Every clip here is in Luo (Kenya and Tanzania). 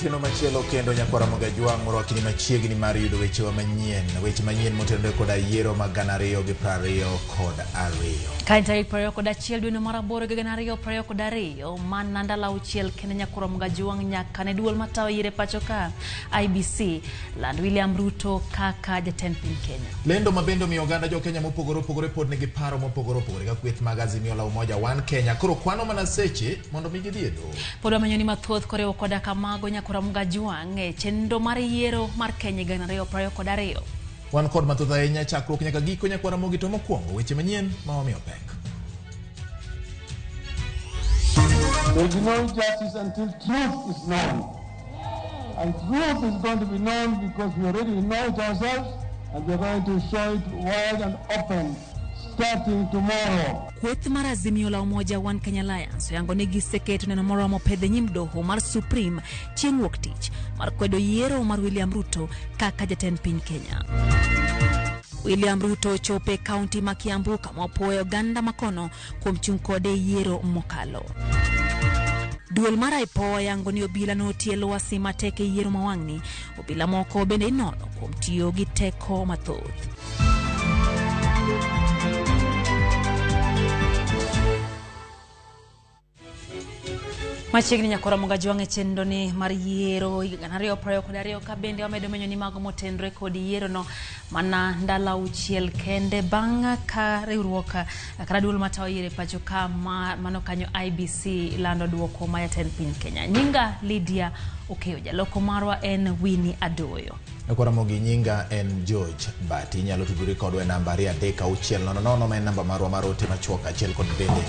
Otieno machielo kendo nyakwara Mogajwang' orwakini machiegni mar yudo wechewa manyien, weche manyien motenore koda yiero mag 2022. Ka en tarik 21 dweno mar aboro higa 2022, mana ndalo auchiel kende nyakwara Mogajwang' nyaka ne duol matayo yiero e pacho ka IEBC land William Ruto kaka jatend piny Kenya. Lendo ma bende omiyo oganda jo Kenya mopogore opogore pod nigi paro mopogore opogore ka kweth mag Azimio la Umoja One Kenya koro kwano mana seche mondo mi gidhi e doho. Pod wamenyo ni mathoth koriwo koda kamago nyakwara Mogajwang' e chenro mar yiero mar Kenya 2022. Wan kod mathoth ahinya chakruok nyaka giko nyakwara Ramogi to mokwongo weche manyien ma wamiyo pek. There will be no justice until truth is known. And truth is going to be known because we already know it ourselves, and we are going to show it wide and open starting tomorrow. Kweth mar Azimio la Umoja One Kenya Alliance oyango ni giseketo neno moromo pedhe nyim doho mar Supreme chieng' wuok tich mar kwedo yiero mar William Ruto kaka jatend piny Kenya. William Ruto ochopo e kaunti ma Kiambu kama opuoyo oganda makono kuom chung' kode e yiero mokalo. Duol mar IPOA yango ni obila notie lwasi matek e yiero ma wang'ni. Obila moko bende inono kuom tiyo gi teko mathoth. Machiegni nyakwara Mogajwang' e chenro ni mar yiero higa 2022 ka bende wamedo menyo ni mago motenore kod yierono mana ndalo auchiel kende bang' ka riwruok kata duol matayo yiero e pacho ka mano kanyo IEBC lando duoko ma jatend piny Kenya. Nyinga Lydia Okeyo, jaloko marwa en Winnie Adoyo. Nyakwara Ramogi, nyinga en George Bati. Inyalo tudori kodwa e namba 23600 ma en namba marwa mar ote machuok achiel kod bende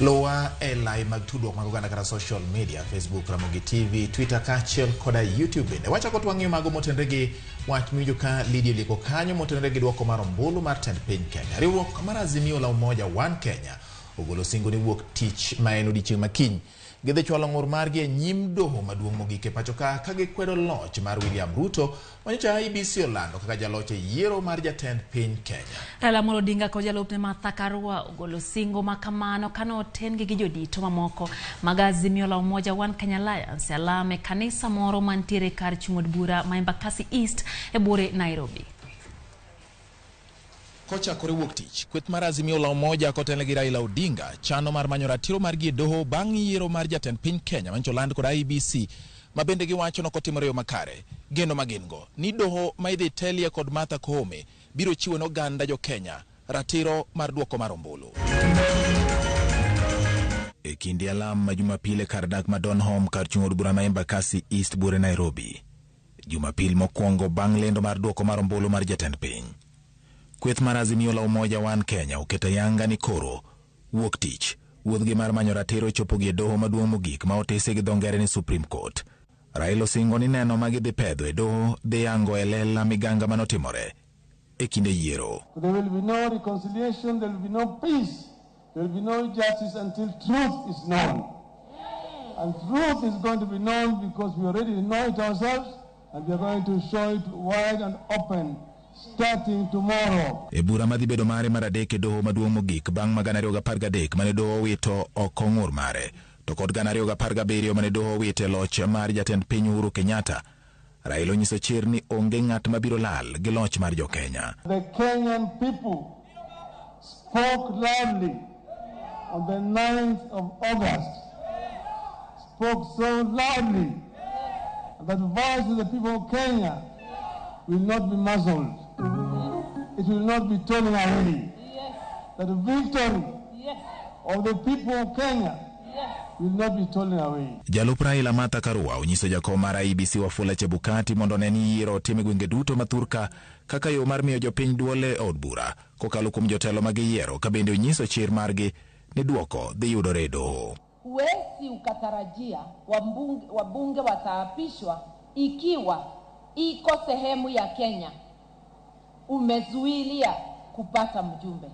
luwa e lai mag tudruok mag oganda kata social media, Facebook Ramogi TV, Twitter kaachiel koda YouTube bende. Wachako to wang'iyo mago motenore gi wach miwinjo ka Lydia olieko kanyo motenore gi duoko mar ombulu mar tend piny Kenya. Riwruok mar Azimio la Umoja One Kenya ogolo singo ni wuok tich ma en odiechieng' ma kiny. Gidhi chwalo ng'ur margi e nyim doho maduong' mogik e pacho ka ka gikwedo loch mar William Ruto manyocha IEBC olando kaka jaloch e yiero mar jatend piny Kenya. Raila Amolo Odinga kod jalupne Martha Karua ogolo singo ma kamano kane oten-gi gi jodito mamoko mag Azimio la Umoja One Kenya Alliance e alam e kanisa moro mantiere kar chung' od bura ma Embakasi East e buore Nairobi. Kochakore wuok tich, kweth mar Azimio la Umoja kotelne gi Raila Odinga chano mar manyo ratiro margi e doho bang' yiero mar jatend piny Kenya manyocha oland kod IEBC ma bende giwacho nokotimore yo makare. Geno ma gin go ni doho ma idhi telie kod Martha Koome biro chiwo ne oganda jo Kenya ratiro mar duoko mar ombulu. E kinde alam ma Jumapil e kar dak ma Donholm kar chung' od bura ma Embakasi East buore Nairobi. Jumapil mokwongo bang' lendo mar duoko mar ombulu mar jatend piny. Kweth mar Azimio la Umoja One Kenya oketo ayanga ni koro wuok tich wuodhgi mar manyo ratiro chopogi e doho maduong' mogik ma otisi gi dho ngere ni Supreme Court. Raila osingo ni neno ma gidhi pedho e doho dhi yango e lela miganga manotimore e kinde yiero. There will be no reconciliation, there will be no peace, there will be no justice until truth is known. And truth is going to be known because we already know it ourselves, and we are going to show it wide and open starting tomorrow. E bura madhi bedo mare mar adek e doho maduong' mogik bang' ma 2013 mane doho owito oko ng'ur mare to kod 2017 mane doho owito e loch mar jatend piny Uhuru Kenyatta, Raila onyiso chir ni onge ng'at mabiro lal gi loch mar jo Kenya. The Kenyan people spoke loudly on the 9th of August, spoke so loudly that the voice of the people of Kenya will not be muzzled. It will not be torn away. That the victory of the people of Kenya will not be torn away. Jalup Raila Martha Karua onyiso jakom mar IEBC Wafula Chebukati mondo one ni yiero otim e gwenge duto ma thurka kaka yo mar miyo jopiny duol e od bura kokalo kuom jotelo ma giyiero ka bende onyiso chir margi ni duoko dhi yudore e doho. Huwezi ukatarajia wabunge wataapishwa ikiwa iko sehemu ya Kenya umezuilia kupata mjumbe.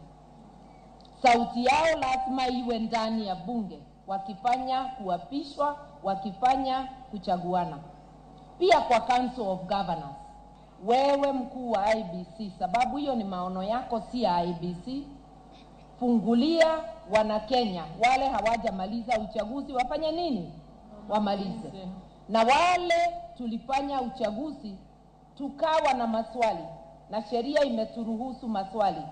Sauti yao lazima iwe ndani ya bunge, wakifanya kuapishwa, wakifanya kuchaguana. Pia kwa Council of Governors, wewe mkuu wa IEBC, sababu hiyo ni maono yako, si ya IEBC, fungulia wana Kenya wale hawajamaliza uchaguzi wafanye nini? Wamalize. Na wale tulifanya uchaguzi tukawa na maswali, na sheria imeturuhusu maswali.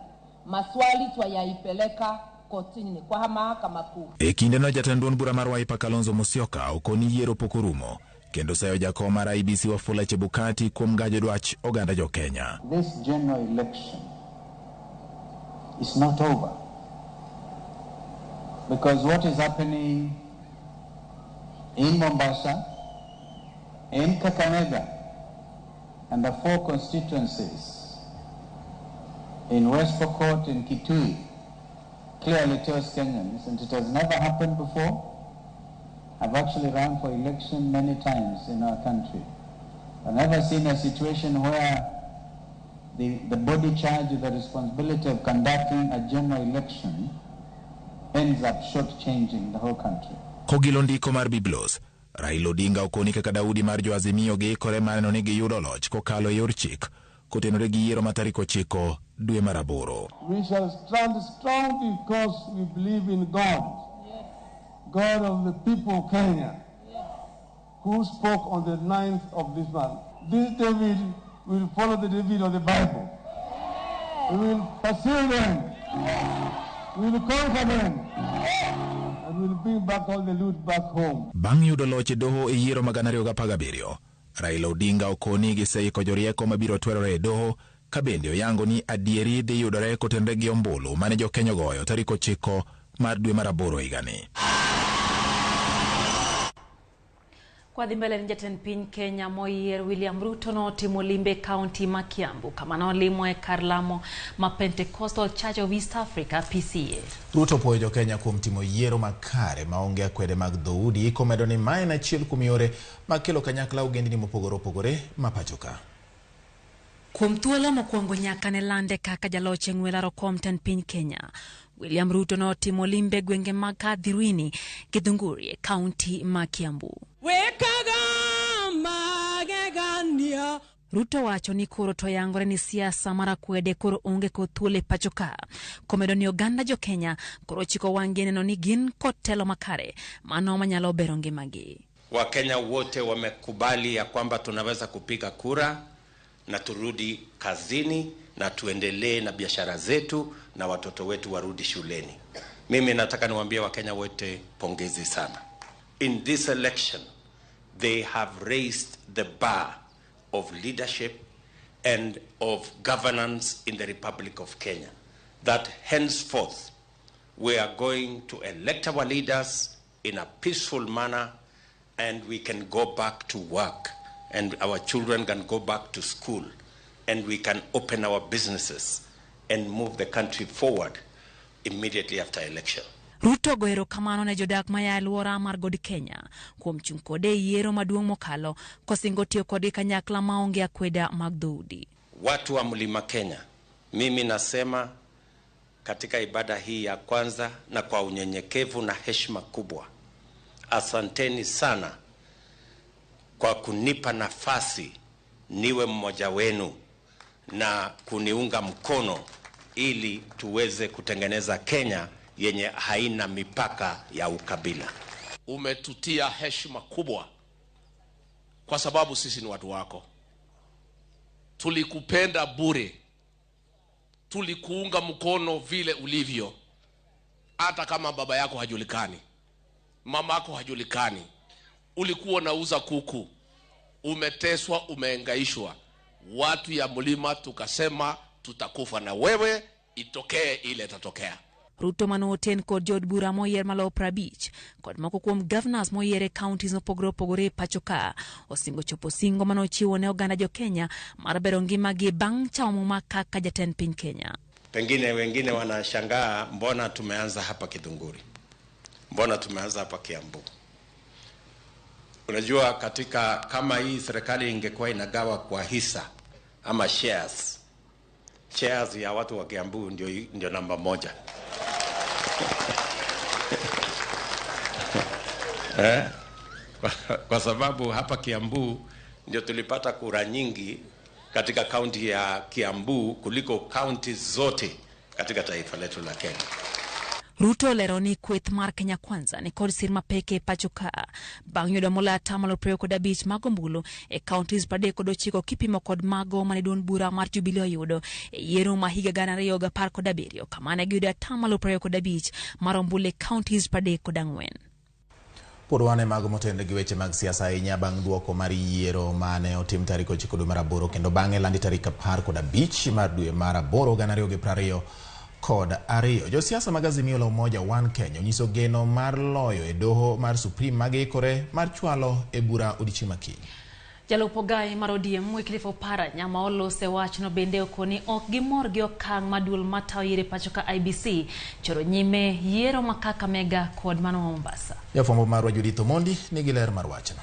Maswali twayaipeleka kotini kwa mahakama kuu. E kindeno jatend duond bura mar Wiper Kalonzo Musyoka okoni yiero pok orumo kendo sayo jakom mar IEBC Wafula Chebukati kuom gajo dwach oganda jo Kenya. This general election is not over, because what is happening in Mombasa, in Kakamega, and the 4 constituencies in West Pokot and Kitui clearly tells Kenyans, and it has never happened before. I've actually run for election many times in our country. I've never seen a situation where the body charged with the responsibility of conducting a general election ends up shortchanging the whole country. Kogilo ndiko mar Biblos, Raila Odinga okoni kaka Daudi mar jo Azimio giikore mar neno ni giyudo loch kokalo e yor chik kotenore gi yiero ma tarik 9 dwe mar 8. We shall stand strong because we believe in God, God of the people of Kenya, who spoke on the 9th of this month. This David will follow the David of the Bible. We will pursue them. We will conquer them. And we will bring back all the loot back home. Bang' yudo loch e doho e yiero mag 2017, Raila Odinga okoni giseiko jorieko mabiro twerore e doho ka bende oyango ni adieri dhi yudore kotenore gi ombulu mane jo Kenya ogoyo tarik 9 mar dwe mar 8 higani. Kwa dhi mbele ni jatend piny Kenya moyier William Ruto notimo limbe kaunti ma Kiambu kama nolimo e kar lamo ma Pentecostal Church of East Africa PCA. Ruto opuoyo jo Kenya kuom timo yiero makare maonge akwede mag dhoudi komedo ni mae en achiel kuom yore mag kelo kanyakla ogendni mopogore opogore ma pacho ka. Kuom thuolo mokwongo nyaka ne lande kaka jaloch e ng'we laro kom tend piny Kenya, William Ruto notimo limbe gwenge mag Kadhirini, Githunguri e kaunti ma Kiambu. Ruto wacho ni koro to yangore ni siasa mar akwede koro onge kod thuolo e pacho ka. Komedo ni oganda jo Kenya koro chiko wang'gi neno ni gin kod telo makare mano manyalo bero ngimagi. Wakenya wote wamekubali ya kwamba tunaweza kupiga kura na turudi kazini na tuendelee na biashara zetu na watoto wetu warudi shuleni. Mimi nataka niwaambie Wakenya wote pongezi sana. In this election, they have raised the bar of leadership and of governance in the Republic of Kenya. That henceforth, we are going to elect our leaders in a peaceful manner and we can go back to work and our children can go back to school and we can open our businesses and move the country forward immediately after election. Ruto ogoyo erokamano ne jodak maya e alwora mar God Kenya kuom chung' kode e yiero maduong' mokalo kosingo tiyo kodgi kanyakla maonge akweda mag dhoudi. Watu wa Mlima Kenya, mimi nasema katika ibada hii ya kwanza na kwa unyenyekevu na heshima kubwa, asanteni sana kwa kunipa nafasi niwe mmoja wenu na kuniunga mkono ili tuweze kutengeneza Kenya yenye haina mipaka ya ukabila. Umetutia heshima kubwa kwa sababu sisi ni watu wako. Tulikupenda bure. Tulikuunga mkono vile ulivyo. Hata kama baba yako hajulikani, mama yako hajulikani, ulikuwa unauza kuku, umeteswa, umeengaishwa. Watu ya mlima tukasema tutakufa na wewe, itokee ile itatokea. Ruto manoten kod jood bura moyier maloyo 50 kod moko kuom governors moyier e counties mopogore opogore e pacho ka osingo chopo singo manochiwo ne oganda jo Kenya mar bero ngimagi bang' chamo muma kaka jatend piny Kenya. Pengine wengine wanashangaa mbona tumeanza hapa Githunguri, mbona tumeanza hapa Kiambu. Unajua, katika kama hii serikali ingekuwa inagawa kwa hisa ama shares, shares ya watu wa Kiambu ndio namba 1. Kwa sababu hapa Kiambu ndio tulipata kura nyingi katika kaunti ya Kiambu kuliko kaunti zote katika taifa letu la Kenya. Ruto olero ni kweth mar Kenya Kwanza ni kod sir mapek e pacho ka bang' yudo moloyo atamalo 25 mag ombulu e counties 39 kipimo kod mago mane duond bura mar Jubilee oyudo e yiero ma higa 2017 kama ne giyudo atamalo 25 mar ombulu e counties 34. Pod wan e mago motenore gi weche mag siasa ahinya bang' duoko mar yiero mane otim tarik 9 dwe mar aboro kendo bang'e landi tarik 15 mar dwe mar aboro 2022. Josiasa mag Azimio la Umoja One Kenya onyiso geno mar loyo e doho mar Supreme magiikore mar chwalo e bura odiochieng' ma kiny. Jalup ogai mar ODM Wycliffe Oparanya ma olose wachno bende okoni ok gimor gi okang' ma duol matayo yiero e pacho ka IEBC choro nyime yiero ma Kakamega kod mano ma Mombasa. Jafwambo marwa Judith Omondi nigi ler mar wachno.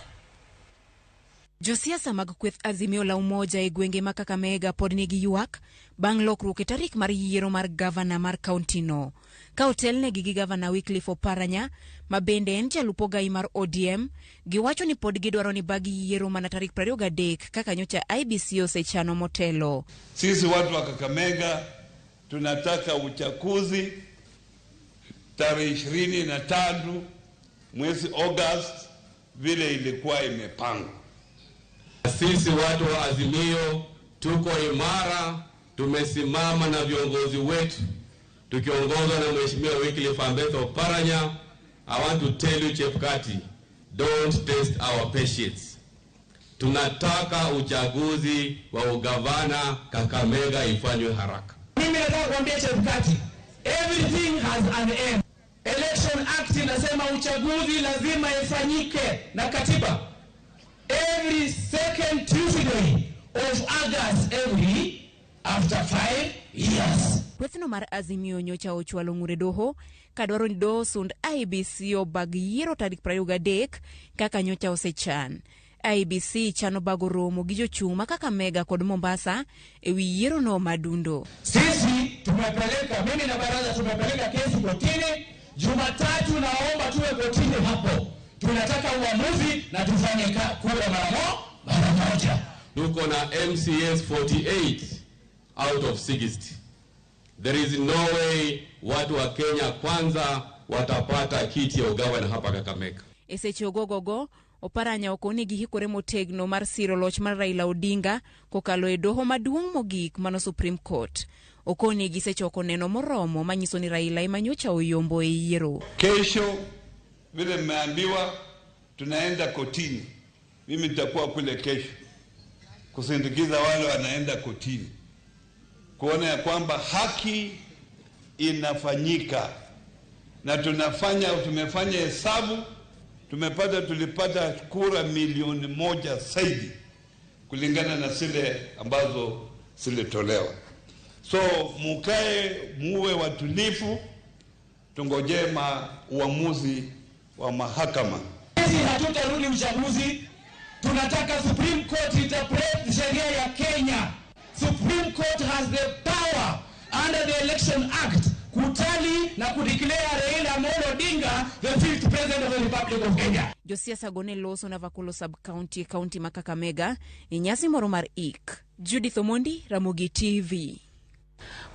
Josiasa mag kweth Azimio la Umoja e gwenge ma Kakamega pod nigi ywak bang' lokruok e tarik mar yiero mar gavana mar kaunti no. Ka otelnegi gi gavana Wycliffe Oparanya, ma bende en jalup ogai mar ODM, giwacho ni pod gidwaro ni bag yiero mana tarik 23 kaka nyocha IEBC osechano motelo. Sisi watu wa Kakamega tunataka uchaguzi tarehe 23 mwezi August vile ilikuwa imepangwa. Sisi watu wa Azimio tuko imara, tumesimama na viongozi wetu tukiongozwa na Mheshimiwa Wycliffe Ambetsa Oparanya. I want to tell you Chebukati, don't test our patience. Tunataka uchaguzi wa ugavana Kakamega ifanywe haraka. Mimi nataka kuambia Chebukati, everything has an end. Election Act inasema uchaguzi lazima ifanyike na katiba every second Tuesday of August every after 5 years. Kwethno mar Azimio nyocha ochwalo ng'ure doho kadwaro ni doho sund IEBC obag yiero tarik 23 kaka nyocha osechan. IEBC chano bago romo gi jochung' ma Kakamega kod Mombasa e wi yiero no madundo. Sisi tumepeleka, mimi na baraza tumepeleka kesi kotini. Jumatatu naomba tuwe kotini hapo. Tunataka uamuzi na tufanye kura mara moja. Tuko na MCAs 48 out of 60. There is no way watu wa Kenya Kwanza watapata kiti ya ugavana hapa Kakamega. E seche ogogogo, Oparanya okoni gihikore motegno mar siro loch mar Raila Odinga kokalo e doho maduong' mogik mano Supreme Court. Okoni gisechoko neno moromo manyiso ni Raila ema nyocha oyombo e yiero. Kesho vile mmeambiwa tunaenda kotini. Mimi nitakuwa kule kesho kusindikiza wale wanaenda kotini, kuona ya kwamba haki inafanyika, na tumefanya hesabu, tulipata kura 1,000,000 zaidi kulingana na zile ambazo zilitolewa. So mukae muwe watulivu, tungojee uamuzi wa mahakama. Sisi hatutarudi uchaguzi. Tunataka Supreme Court interpret sheria ya Kenya. Supreme Court has the power under the Election Act kutali na kudeclare Raila Amolo Odinga the 5th president of the Republic of Kenya. Josiasa go ne loso Navakholo sub-county, county ma Kakamega e nyasi moro mar ik. Judith Omondi, Ramogi TV.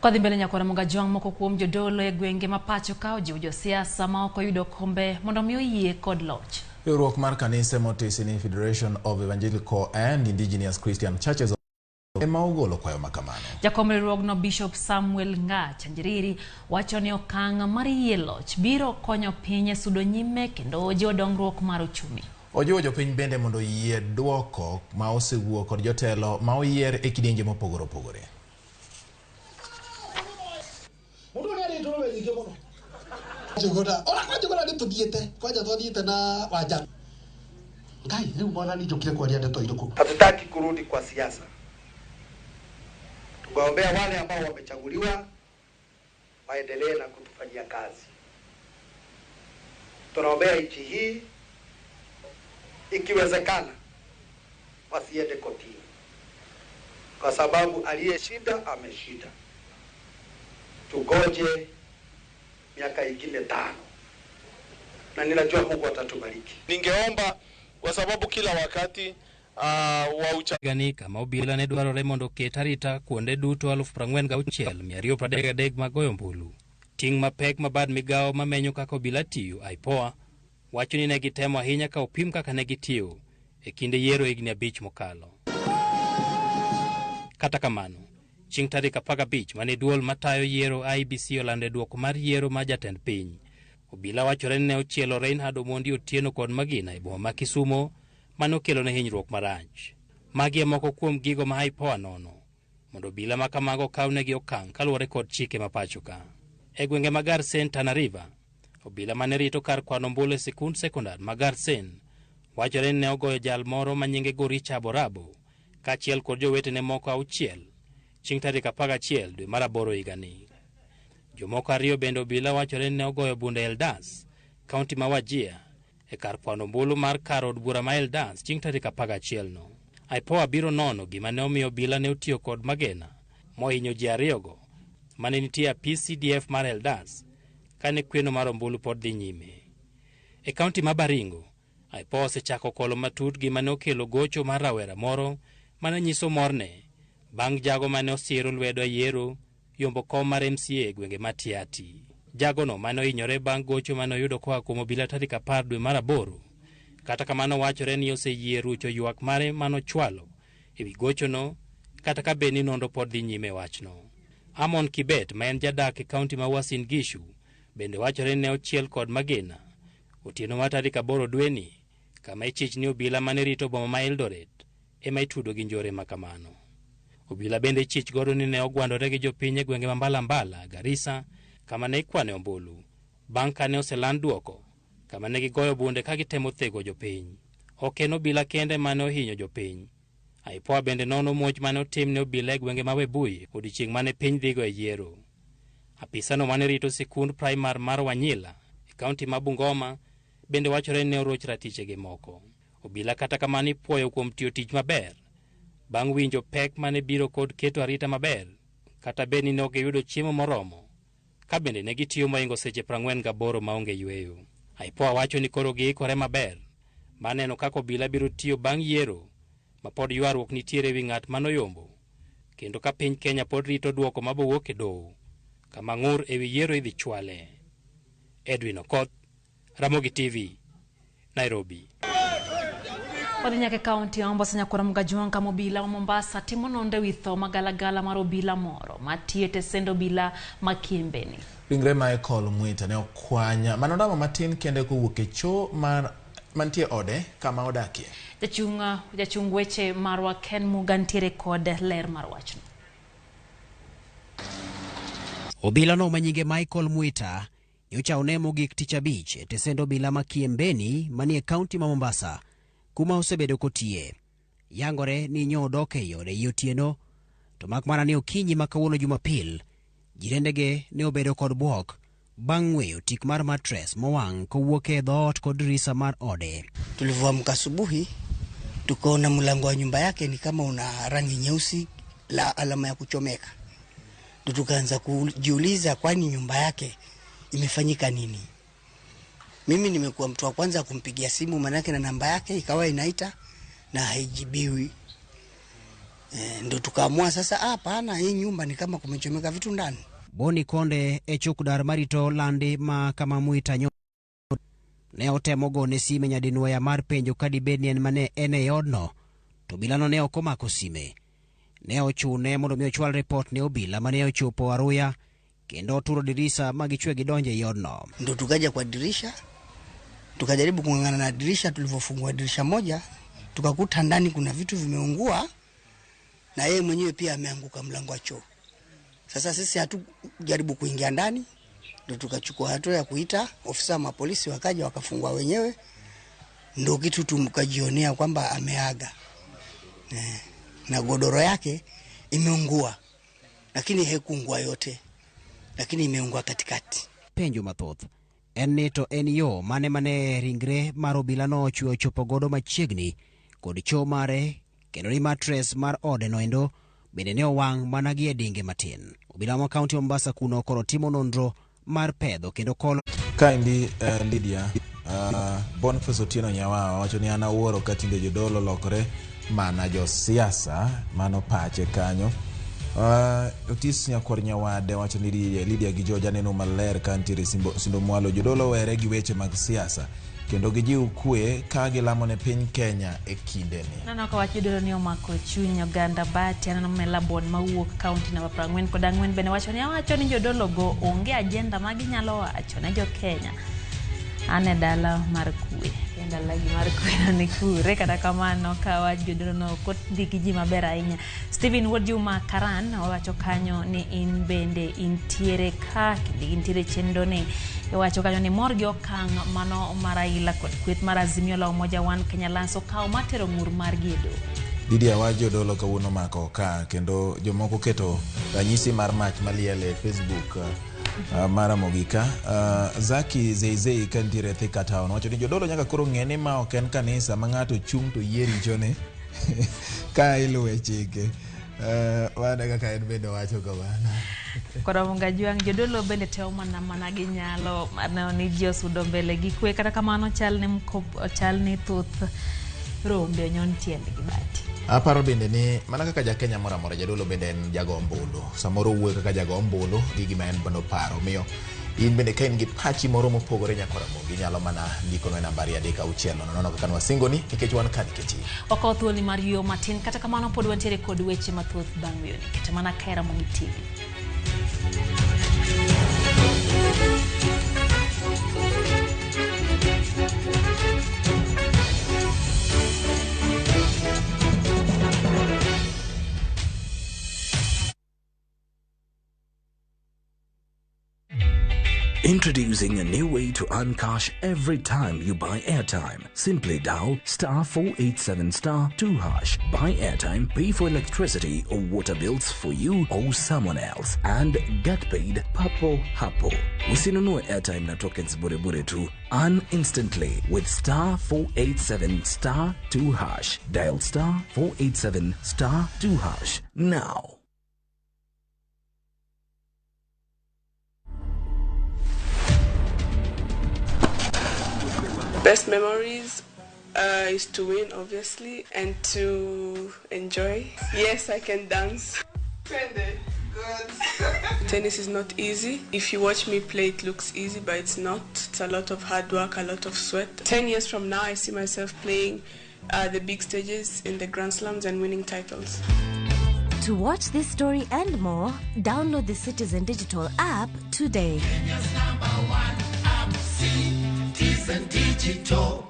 Kwadhi mbele nyakwara Mugajwang' moko kuom jodolo e gwenge ma pacho ka ojiwo josiasa ma ok oyudo kombe mondo mi oyie kod loch. Riwruok mar kanise motisi ni Federation of Evangelical and Indigenous Christian Churches ema ogolo kwayo makamano. Jakom riwruogno Bishop Samuel Ngach Njiriri wacho ni okang' mar yie loch biro konyo piny e sudo nyime kendo jiwo dongruok mar uchumi. Ojiwo jopiny bende mondo oyie duoko ma osewuok kod jotelo ma oyier e kidienje mopogore opogore. Hatutaki kurudi kwa siasa. Tuwaombea wale ambao wamechaguliwa waendelee na kutufanyia kazi. Tunaombea nchi hii, ikiwezekana wasiende kotini, kwa sababu aliyeshinda ameshinda. Tugoje miaka ingine 5 na ninajua Mungu atatubariki. Ningeomba kwa sababu kila wakati Gani kama obila ne dwarore mondo oket arita kuonde duto 46,233 mag goyo ombulu. Ting' mapek ma bad migawo mamenyo kaka obila tiyo IPOA wacho ni ne gitemo ahinya ka opim kaka ne gitiyo e kinde yiero higni 5 mokalo. Kata kamano, chieng' tarik 15 mane duol matayo yiero IEBC olando e duoko mar yiero mar jatend piny, obila wachore ni ne ochielo Reinhard Omondi Otieno kod Magina e boma ma Kisumo mane okelone hinyruok marach. Magi e moko kuom gigo ma IPOA nono mondo obila ma kamago okawnegi okang' kaluwore kod chike ma pacho ka. E gwenge ma Garsen, Tana River, obila mane rito kar kwano ombulu e sikund sekondar ma Garsen wachore ni ne ogoyo jal moro ma nyinge Goricha Borabo kaachiel kod jowetene moko 6 chieng' tarik 11 dwe mar 8 higani. Jomoko 2 bende obila wachore ni ne ogoyo bunde Eldas, kaunti ma Wajir, e kar kwano ombulu mar kar od bura ma Eldas chieng' tarik 11 no. IPOA biro nono gima ne omiyo obila ne otiyo kod magena mohinyo ji 2 go mane nitie apis CDF mar Eldas kane kweno mar ombulu pod dhi nyime. E kaunti ma Baringo, IPOA osechako kolo matut gima ne okelo gocho mar rawera moro mane nyiso morne bang' jago mane osiro lwedo e yiero yombo kom mar MCA e gwenge ma Tiaty. Jagono mane ohinyore bang' gocho mane oyudo koa kuom obila tarik 10 dwe mar 8. Kata kamano wachore ni oseyie rucho ywak mare manochwalo ewi gochono kata ka bed ni nonro pod dhi nyime e wachno. Amon Kibet ma en jadak e kaunti ma Uasin Gishu bende wachore ni ne ochiel kod magina otieno mar tarik 8 dweni kama ichich ni obila mane rito boma ma Eldoret ema itudo gi njore ma kamano. Obila bende ichich godo ni ne ogwandore gi jopiny e gwenge ma Mbalambala, Garissa, kama ne ikwane ombulu bang' kane oseland duoko kama ne gigoyo bunde ka gitemo thego jopiny. Ok en obila kende mane ohinyo jopiny. IPOA bende nono muoch mane otim ne obila e gwenge ma Webuye odiechieng' mane piny dhigo e yiero. Apisano mane rito sikund primar mar Wanyila e kaunti ma Bungoma bende wachore ni ne oroch ratichege moko. Obila kata kamano ipuoyo kuom tiyo tich maber bang' winjo pek mane biro kod keto arita maber kata bed ni ne ok giyudo chiemo moromo ka bende ne gitiyo mohingo seche 48 maonge yweyo. IPOA wacho ni koro giikore maber mar neno kaka obila biro tiyo bang' yiero ma pod ywaruok nitiere ewi ng'at manoyombo kendo ka piny Kenya pod rito duoko mabowuok e doho kama ng'ur ewi yiero idhi chwale. Edwin Okoth, Ramogi TV, Nairobi. Wadhi nyaka e kaunti ya Mombasa nyakwara Mgajwang' kama obila wa Mombasa timo nonro ewi tho magalagala mar obila moro matiyo e tesend obila ma Kiembeni. Ringre Michael Mwita ne okwany mana ndama matin kende kowuok e choo mar mantie ode kama odakie. Jachung weche marwa Ken Muga nitiere kod ler mar wachno. Obila no manyinge Michael Mwita nyocha one mogik tich abich e tesend obila ma Kiembeni manie kaunti ma Mombasa kuma osebedo kotiye. Yangore ni nyo odok e ode i otieno to mak mana ni okinyi ma kawuono Jumapil jirendege ne obedo kod bwok bang' ng'weyo tik mar matres mowang' kowuok e dhoot kod dirisa mar ode. Tulivyoamka asubuhi tukaona mlango wa nyumba yake ni kama una rangi nyeusi la alama ya kuchomeka. Ndo tukaanza kujiuliza kwani nyumba yake imefanyika nini? Mimi nimekuwa mtu wa kwanza kumpigia simu manake na namba yake ikawa inaita na haijibiwi. Ndo tukaamua sasa hapana, hii nyumba ni kama kumechomeka vitu ndani. Boni Konde e chukdar marito landi ma kama Mwita nyo ne otemo gone sime nyadinwoya mar penjo ka dibed ni en mane en e odno to obilano ne ok omako sime. Ne ochune mondo mi ochwal ripot ne obila mane ochopo aruya kendo oturo dirisa ma gichwe gidonjo ei odno. Ndo tukaja kwa dirisha, tukajaribu kung'ang'ana na dirisha. Tulivyofungua dirisha moja tukakuta ndani kuna vitu vimeungua na yeye mwenyewe pia ameanguka mlango wa choo. Sasa sisi hatujaribu kuingia ndani, ndo tukachukua hatua ya kuita ofisa wa polisi, wakaja wakafungua wenyewe, ndo kitu tukajionea kwamba ameaga. Na godoro yake imeungua, lakini haikuungua yote, lakini imeungua katikati. Penjo mathoth en ni to en yo mane mane ringre mar obila no ochwe ochopo godo machiegni kod choo mare kendo ni matres mar ode noendo bende ne owang' mana gi e dinge matin. Obila ma kaunti Mombasa kuno koro timo nonro mar pedho kendo kolo. Kaendi Lydia, Boniface Otieno Nyawawa wacho ni an awuoro ka tinde jodolo lokore mana josiasa, mano pache kanyo. Otis Nyakwar Nyawade wacho ni Lydia gi George aneno maler ka nitiere Sindo Mwalo. Jodolo were gi weche mag siasa kendo gijiw kwe ka gilamo ne piny Kenya e kindeni. Aneno ka wach jodolo ni omako chuny oganda Bati. Aneno Melabon mawuok kaunti namba 44 bende wacho ni awacho ni jodolo go onge agenda ma ginyalo wacho ne jo Kenya. An e dala mar kwe. Dala gi mar kwe ni kure kata kamano ka wach jodolo no ok odhi gi ji maber ahinya. Stephen Wuod Juma Karan owacho kanyo ni in bende intiere ka kendo intiere chenro ni iwacho kanyo ni mor gi okang' mano mar Raila kod kweth mar Azimio la Umoja One Kenya Alliance okawo mar tero ng'ur margi e doho. Lydia wach jodolo kawuono omako ka kendo jomoko keto ranyisi mar mach maliel e Facebook mar Ramogi ka. Zaki Zeizei ka nitiere Thika Town wacho ni jodolo nyaka koro ng'e ni ma ok en kanisa ma ng'ato chung' to yie richone ka iluwe chike. Mano kaka en bende owacho kamano. Koro Munga Jwang' jodolo bende temo mana ginyalo mar neno ni ji osudo mbele gi kwe kata kamano chal ni chal ni thoth rombe onyon tiendgi Bati. Aparo bende ni mana kaka ja Kenya moro amora jadolo bende en jago ombulu. Samoro owuoyo kaka jago ombulu gi gima en bende oparo. Omiyo in bende ka in gi pachi moro mopogore nyakwa Ramogi inyalo mana ndikonwa e namba 23600 kaka nwasingoni nikech wan ka nikech in. Wakawo thuoloni mar yueyo matin kata kamano pod wantiere kod weche mathoth bang' weyoni. Kete mana ka Ramogi TV. Introducing a new way to earn cash every time you buy airtime. Simply dial star 487 star 2 hash. Buy airtime, pay for electricity or water bills for you or someone else, and get paid papo hapo. Usinunue airtime na tokens bure bure tu. Earn instantly with star 487 star 2 hash. Dial star 487 star 2 hash now. Best memories is to win, obviously, and to enjoy. Yes, I can dance. Good. Tennis is not easy. If you watch me play, it looks easy, but it's not. It's a lot of hard work, a lot of sweat. 10 years from now, I see myself playing the big stages in the Grand Slams and winning titles. To watch this story and more, download the Citizen Digital app today. Kenya's number one app, Citizen Digital.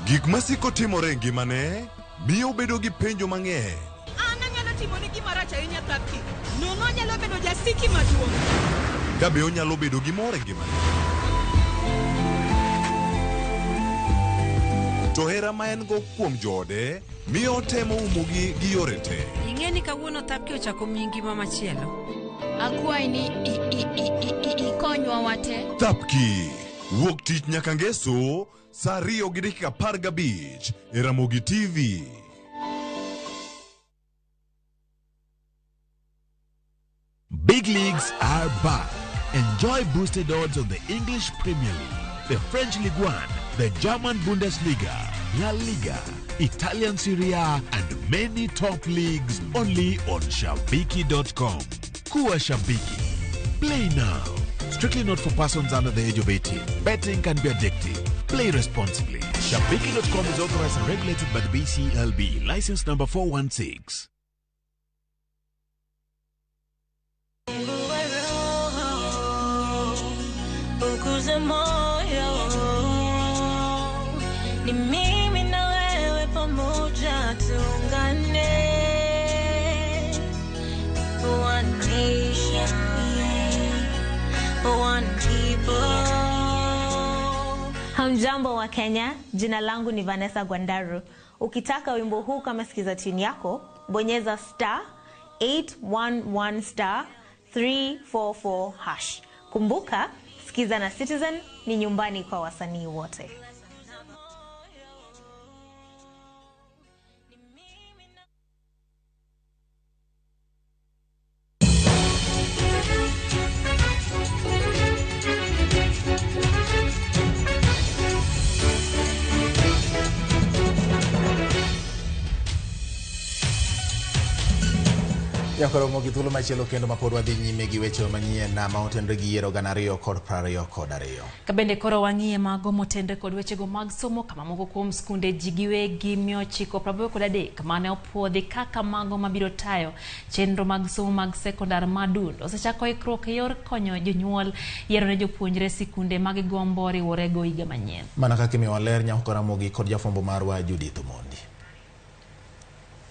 Gik masiko timore e ngimane miyo obedo gi penjo mang'eny. An anyalo timoni gima rach ahinya Thapki. Nono anyalo bedo jasiki maduong'. Ka be onyalo bedo gi mor e ngimane. To hera ma en go kuom joode miyo otemo umogi gi yore te. Ing'e ni kawuono Thapki ochako miyi ngima machielo. Akwayi ni ikonywa wate. Thapki wuok tich nyaka ngeso saa 2:15 e Ramogi TV. Big leagues are back. Enjoy boosted odds on the English Premier League, the French Ligue 1, the German Bundesliga, La Liga, Italian Serie A, and many top leagues only on Shabiki.com. Kuwa Shabiki. Play now. Strictly not for persons under the age of 18. Betting can be addictive. Play responsibly. Shabiki.com is authorized and regulated by the BCLB. License number 416. Ni mimi na wewe pamoja tuungane. One nation, one people. Hamjambo wa Kenya, jina langu ni Vanessa Gwandaru. Ukitaka wimbo huu kama sikiza tune yako, bonyeza star 811 star 344 hash. Kumbuka, Sikiza na Citizen ni nyumbani kwa wasanii wote. Nyakoromo gi thuolo machielo kendo mapod wadhi nyime gi weche manyien ma otenre gi yiero 2022. Kabende koro wang'iye mago motenre kod wechego mag somo kama moko kuom skunde ji giwegi 983 mane opuodhi kaka mago mabiro tayo chenro mag somo mag sekondar madundo osechako ikruok e yor konyo jonyuol yiero ne jopuonjre sikunde ma gigombo riworego higa manyien. Mana kaka imiyowa ler Nyakoromogi kod jafwambo marwa Judith Omondi.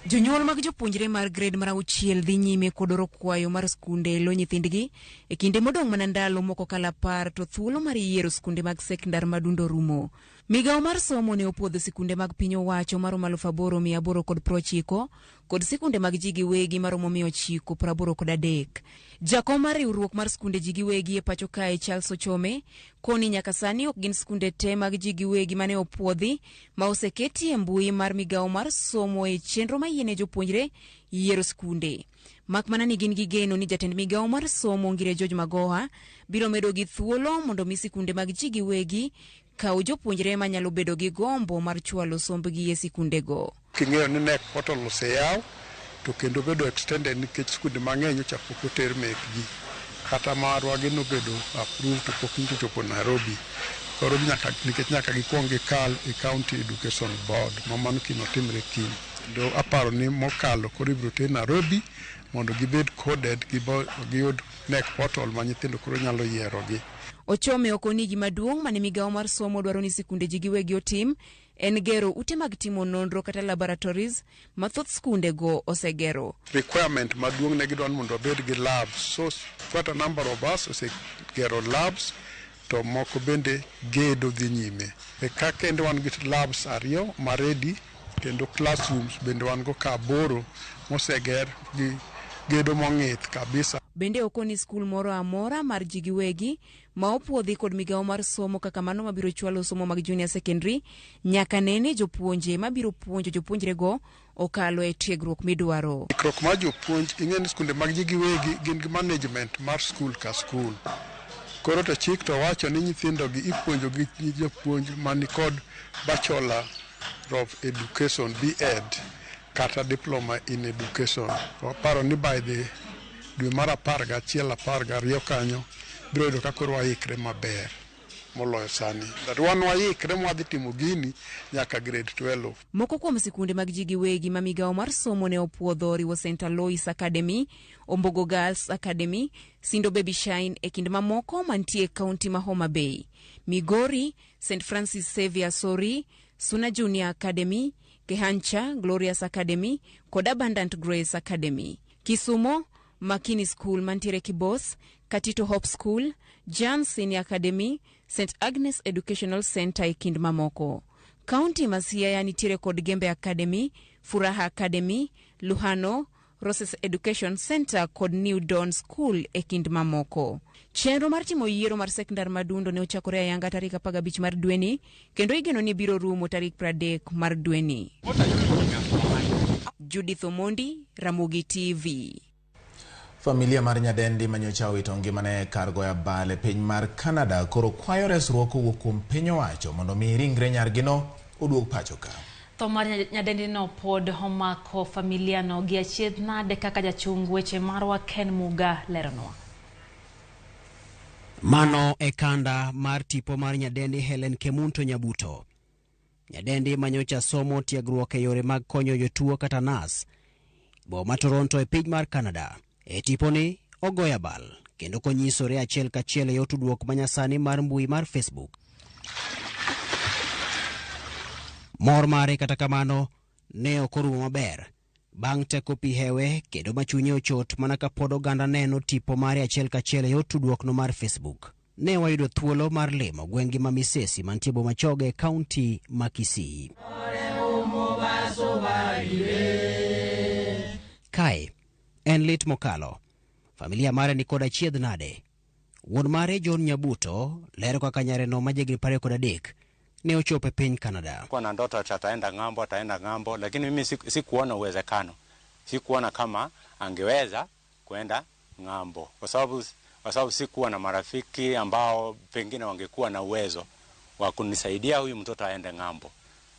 Jonyuol mag jopuonjre mar grade mar auchiel dhi nyime kod oro kwayo mar skunde lo nyithindgi e kinde modong' mana ndalo moko kalo 10 to thuolo mar yiero skunde mag sekondar madundo rumo. Migawo mar somo ne opuodho sikunde mag piny owacho maromo 8,890 kod sikunde mag ji giwegi maromo 983. Jakom mar riwruok mar skunde ji giwegi e pacho kae Charles Ochome koni nyaka sani ok gin skunde te mag ji giwegi mane opuodhi ma oseketi e mbui mar migawo mar somo e chenro mayiene jopuonjre yiero skunde. Mak mana ni gin gi geno ni jatend migawo mar somo Ngire George Magoha biro medo gi thuolo mondo mi sikunde mag ji giwegi kaw jopuonjre manyalo bedo gi gombo mar chwalo sombgi e sikundego. King'eyo ni KNEC portal oseyaw to kendo bedo extended nikech skunde mang'eny nyocha pok oter mekgi. Kata marwa gi nobedo approved to pok nyocha ochopo Nairobi. Koro nyaka, nikech nyaka gikuong gikal e County Education Board ma mano kiny otimre kiny. Kendo aparo ni mokalo koro ibiro ter Nairobi mondo gibed coded giyud KNEC portal ma nyithindo koro nyalo yierogi. Ochome okoni gima duong' mane migawo mar somo dwaro ni sikunde ji giwegi otim en gero ute mag timo nonro kata laboratories ma thoth skunde go osegero. Requirement maduong' ne gidwaro mondo wabed gi labs. So quite a number of us osegero labs to moko bende gedo dhi nyime. E ka kendo wan gi labs 2 ma ready kendo classrooms bende wan go ka 8 moseger gi gedo mong'ith kabisa. Bende okoni skul moro amora mar ji giwegi ma opuodhi kod migawo mar somo kaka mano mabiro chwalo somo mag junior secondary nyaka nene jopuonje mabiro puonjo jopuonjrego okalo e tiegruok midwaro. Ikruok mar jopuonj, ing'e ni skunde mag ji giwegi gin gi management mar skul ka skul. Koro to chik to wacho ni nyithindo gi ipuonjo gi jopuonj manikod Bachelor of Education B.Ed kata Diploma in Education. Waparo ni by the dwe mar 11 12 kanyo biro yudo ka koro waikre maber moloyo sani. That wan waikre mwadhi timo gini nyaka grade 12. Moko kuom sikunde mag ji giwegi ma migawo mar somo ne opuodho oriwo St. Alois Academy, Ombogo Girls Academy, Sindo Baby Shine e kind mamoko mantie e kaunti ma Homa Bay, Migori, St. Francis Xavier Sori, Suna Junior Academy, Kehancha Glorious Academy kod Abundant Grace Academy. Kisumo, Makini School mantiere Kibos, Katito Hope School, Jan Senior Academy, St. Agnes Educational Center e kind mamoko. Kaunti ma Siaya nitiere kod Gembe Academy, Furaha Academy, Luhano, Roses Education Center kod New Dawn School e kind mamoko. Chenro mar timo yiero mar sekondar madundo ne ochakore ayanga tarik 15 mar dweni kendo igeno ni biro rumo tarik 30 mar dweni. Judith Omondi, Ramogi TV. Familia mar nyadendi manyocha owito ngimane kar goyo abal e piny mar Canada koro kwayo resruok kowuok kuom piny owacho mondo mi ringre nyargino oduog pacho ka. Tho mar nyadendi no pod omako familia no gi achiedh nade kaka jachung weche marwa Ken Muga leronwa. Mano e kanda mar tipo mar nyadendi Helen Kemunto Nyabuto. Nyadendi manyocha somo tiegruok e yore mag konyo jotuo kata nas boma Toronto e piny mar Canada. E tiponi ogoyo abal kendo konyisore achiel kachiel e yor tudruok manyasani mar mbui mar Facebook. Mor mare kata kamano ne ok orumo maber bang' teko pi hewe kendo machunye ochot mana kapod oganda neno tipo mare achiel kachiel e yor tudruokno mar Facebook. Ne wayudo thuolo mar limo gweng'gi ma Misesi mantie boma Choge e kaunti ma Kisii. Kae en lit mokalo. Familia mare ni kod achiedh nade. Wuon mare John Nyabuto lero kaka nyareno ma jahigni 23 ne ochopo e piny Canada. Kwa na ndoto ataenda ng'ambo, lakini mimi sikuona uwezekano. Sikuona kama angeweza kwenda ng'ambo kwa sababu sikuwa na marafiki ambao pengine wangekuwa na uwezo wa kunisaidia huyu mtoto aende ng'ambo.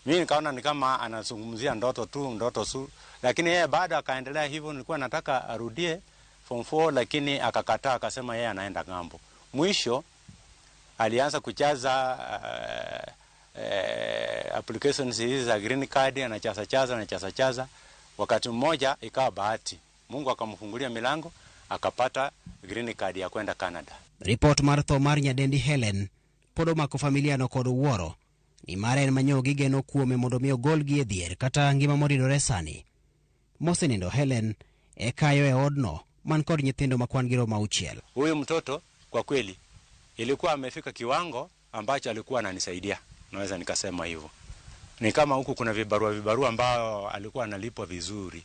Mimi nikaona ni kama anazungumzia ndoto tu, ndoto su, lakini yeye bado akaendelea hivyo. Nilikuwa nataka arudie form 4 lakini akakataa, akasema yeye anaenda ng'ambo. Mwisho alianza kujaza applications hizi za green card, anachaza chaza anachaza chaza. Wakati mmoja ikawa bahati, Mungu akamfungulia milango akapata green card ya kwenda Canada. Ripot mar tho mar nyadendi Helen pod omako familia no kod wuoro nimar en manyo gigeno kuome mondo mi ogolgi e dhier kata ngima moridore sani. Mosenindo Helen e kayo e odno man kod nyithindo ma kwan gi romo 6. Huyu mtoto kwa kweli ilikuwa amefika kiwango ambacho alikuwa ananisaidia, naweza nikasema hivyo. Ni kama huku kuna vibarua ambao alikuwa analipwa vizuri.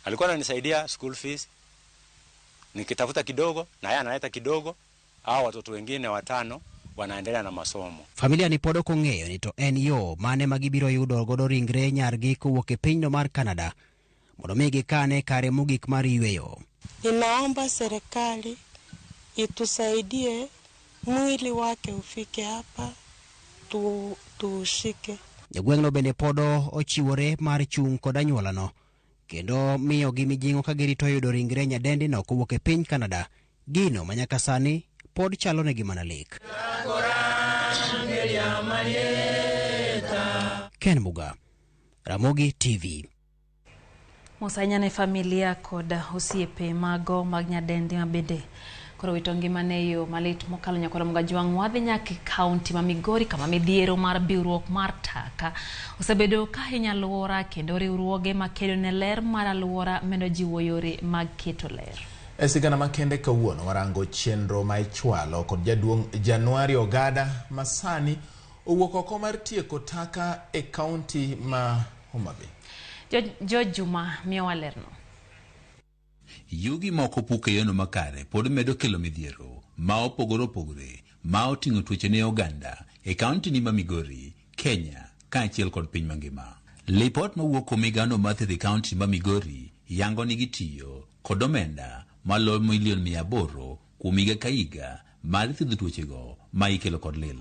Alikuwa ananisaidia school fees, nikitafuta kidogo na yeye analeta kidogo, hao watoto wengine 5 wanaendelea na masomo. Familia ni pod ok ong'eyo ni to en yo mane ma gibiro yudo godo ringre nyargi kowuok e pinyno mar Canada mondo mi gikane kare mogik mar yweyo. Ninaomba serikali itusaidie mwili wake ufike hapa tuushike. Jogweng'no bende pod ochiwore mar chung' kod anyuolano kendo miyogi mijing'o ka girito yudo ringre nyadendino kowuok e piny Canada, gino ma nyaka sani pod chalonegi mana lek. Ken Muga, Ramogi TV. Mos ahinya ne familia kod osiepe mago mag nyadendi ma bende koro wito ngimane e yo malit mokalo. Nyakwar Mugajwang' wadhi nyaka e kaunti ma Migori kama midhiero mar biwruok mar taka osebedo ka hinyo alwora kendo riwruoge makedo ne ler mar alwora medo jiwo yore mag keto ler. E sigana makende kawuono warango chenro ma ichwalo kod jaduong' January Ogada ma sani owuok oko mar tieko taka e kaunti ma Homa Bay. George Juma miyowa lerno. Yugi moko puk e yono makare pod medo kelo midhiero ma opogore opogore ma oting'o tuoche ne oganda e kaunti ni ma Migori, Kenya kaachiel kod piny mangima. Lipot mawuok kuom migao mar thieth e kaunti ma Migori yango ni gitiyo kod omenda maloyo milion 800 kuom higa ka higa mar thiedho tuochego ma ikelo kod lil.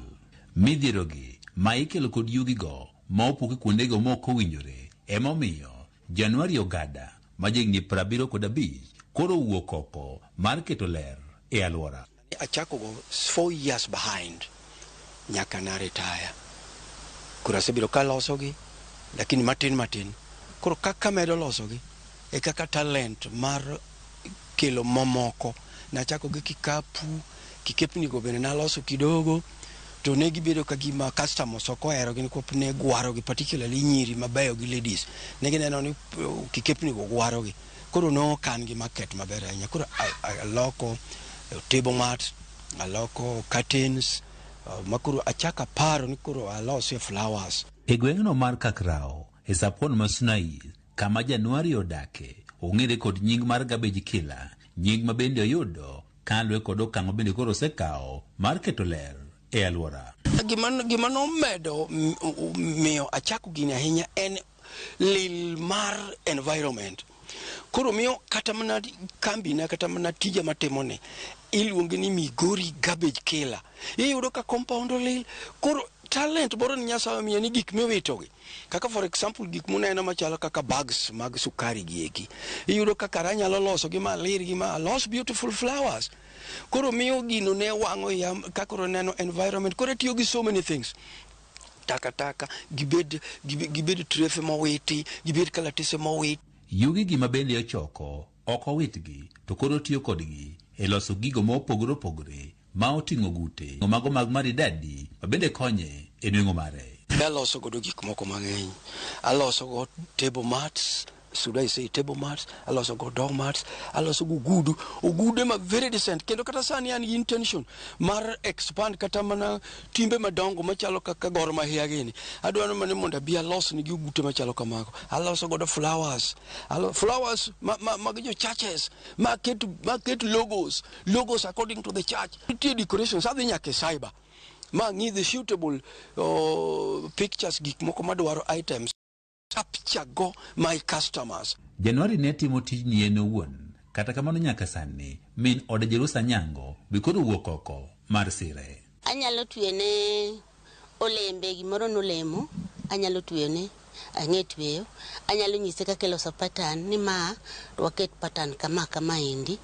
Midhierogi ma ikelo kod yugigo ma opuk e kuondego ma ok owinjore emomiyo January Ogada ma jahigni 75 koro owuok oko mar keto ler e alwora. Achako go 4 years behind nyaka na retire. Koro asebiro kalosogi lakini matin matin. Koro kaka medo losogi e kaka talent mar kelo momoko. Nachako gi kikapu, kikepni go bende naloso kidogo to ne gibedo ka gima customers ok oherogi nikwop ne gwarogi, particularly nyiri mabeyo gi ladies. Ne gineno ni kikepni go gwarogi. Koro nokan gi market maber ahinya. Koro aloko table mat, aloko curtains, makoro achako aparo ni koro alosie flowers. E gweng'no mar Kakrao, e sapon ma Sunai, kama January odake, ong'ere kod nying mar Garbage Killer, nying ma bende oyudo kaluwore kod okang' ma bende koro osekawo mar keto ler e alwora. Gima nomedo miyo achako gini ahinya en lil mar environment. Koro miyo kata mana kambina kata mana tija matimone iluonge ni Migori Garbage Killer. Iyudo ka compound olil. Koro talent moro ni Nyasaye omiya ni gik miwitogi. Kaka for example gik muneno machalo kaka bags mag sukari gi eki. Iyudo kaka anyalo loso gi malir gi ma alos beautiful flowers. Koro miyo gino ne wang'o iya kaka koro neno environment. Koro atiyo gi so many things. Takataka, gibed trefe mowiti, gibed kalatese mowiti. Yugi gi ma bende ochoko ok owitgi to koro tiyo kodgi e loso gigo ma opogore opogore ma oting'o gute mago mag maridadi ma bende konye e nweng'o mare. Aloso godo gik moko mang'eny. Aloso go table mats, should I say table mats, aloso go door mats, aloso go ogudu, ogude ma very decent. Kendo kata sani an gi intention mar expand kata mana timbe madongo machalo kaka Gor Mahia gini. Adwaro mana mondo abi alos nigi ogute machalo kamago. Aloso godo flowers, flowers mag jo churches, ma ket logos, logos according to the church. Nitie decorations, adhi nyaka e cyber. Ma ng'i the suitable pictures gik moko madwaro items. Capture go my customers. January ne timo tijni en owuon, kata kamano nyaka sani min ode Jerusa Nyango be koro wuok oko mar sire. Anyalo twene Olembe gimoro nolemo anyalo tweyone ang'e tweyo anyalo nyise kaka iloso pattern ni ma to waket pattern kama kama endi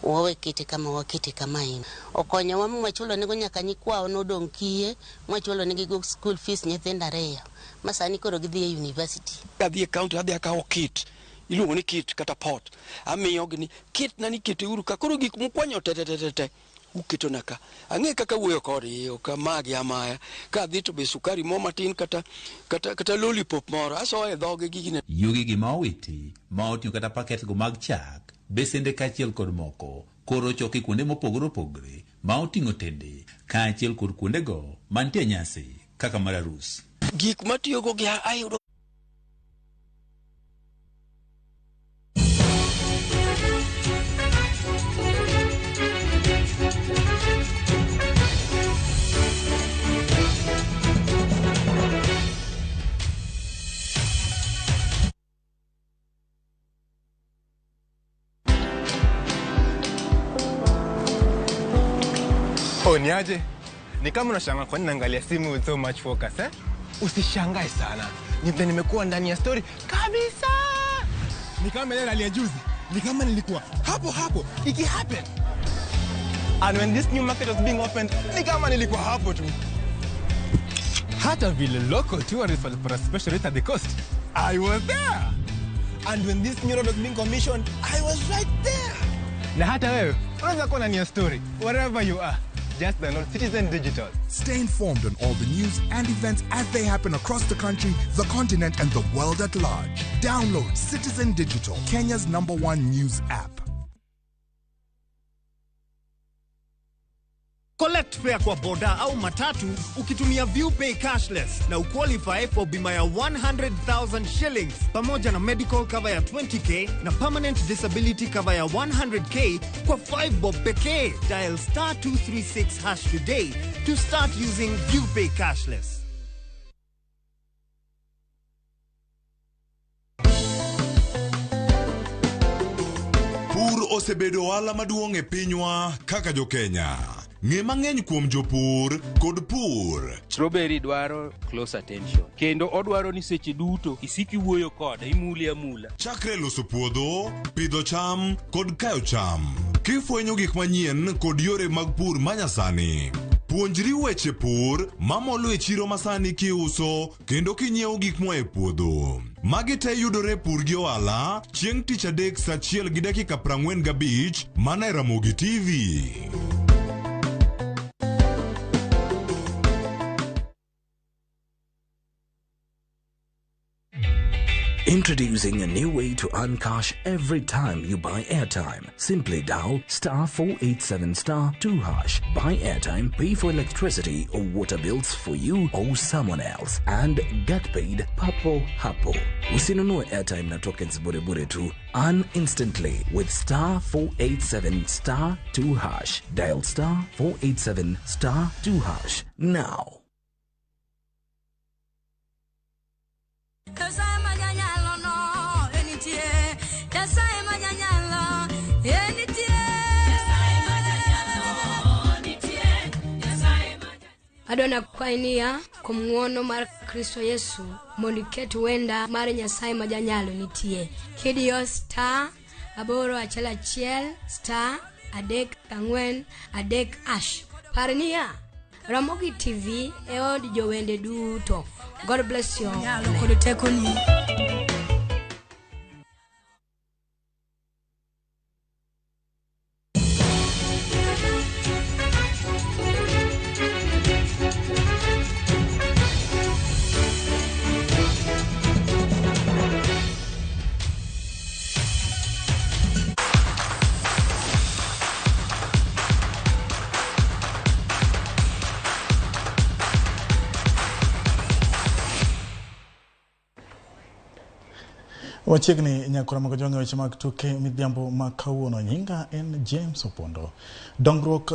wawe kete kama wakete kama endi okonyowa mwachulo nego nyaka nyikwawa nodong' kiye mwachulo negi go school fees nyithindo ariyo ma sani koro gidhi e university. Adhi e county adhi akawo kit iluongo ni kit kata pot amiyogi ni kit na ni kete uru ka koro gik mukwanyo te te te te uketona ka ang'e kaka wuoyo kodgi ok amagi amaya ka adhi to be sukari mo matin kata kata kata lollipop moro asoyo e dhoge gigine. Yugi gi ma owiti ma oting'o kata paketgo mag chak, besende kaachiel kod moko koro ochoki kuonde mopogore opogore ma oting'o tende kaachiel kod kuondego mantie nyasi kaka mar arus. Gik matiyogo gi ayudo Oh, niaje? Ni kama unashangaa kwa nini naangalia simu with so much focus, eh? Usishangae sana. Ni vile nimekuwa ndani ya story kabisa. Ni kama ile rally ya juzi. Ni kama nilikuwa hapo hapo iki happen. And when this new market was being opened, ni kama nilikuwa hapo tu. Hata vile local tourists walipata special rate at the coast, I was there. And when this new road was being commissioned, I was right there. Na hata wewe unaweza kuwa ndani ya story wherever you are. Just download Citizen Digital. Stay informed on all the news and events as they happen across the country, the continent, and the world at large. Download Citizen Digital, Kenya's #1 news app. Collect fare kwa boda au matatu ukitumia ViewPay cashless na uqualify for bima ya 100,000 shillings pamoja na medical cover ya 20k na permanent disability cover ya 100k kwa 5 bob pekee. Dial star 236 hash today to start using ViewPay cashless. Pur osebedo ohala maduong' e pinywa kaka jo-Kenya. Ng'e mang'eny kuom jopur kod pur. Strawberry dwaro close attention kendo odwaro ni seche duto isik iwuoyo kode imule amula. Chakre loso puodho, pidho cham kod kayo cham. Kifwenyo gik manyien kod yore mag pur manyasani. Puonjri weche pur mamolo e chiro masani kiuso kendo kinyiewo gik moa e puodho. Magi te yudore Pur gi Ohala chieng' tich adek saa achiel gi dakika 45 mana e Ramogi TV. Introducing a new way to earn cash every time you buy airtime. Simply dial star 487 star 2 hash. Buy airtime, pay for electricity or water bills for you or someone else, and get paid papo hapo. Usinunue airtime na tokens bure bure tu. Earn instantly with star 487 star 2 hash. Dial star 487 star 2 hash now. Adona kwainia kuom ng'wono mar Kristo Yesu mondo iket wenda mar Nyasaye ma janyalo nitie. Kidiyo star 811 star 34 3 hash. Par niya, Ramogi TV e od jowende duto. God bless you. Nyalo kod tekoni. Wachiegni nyakora mag jwang'e weche mag tuke midhiambo ma kawuono. Nyinga en James Opondo. Dongruok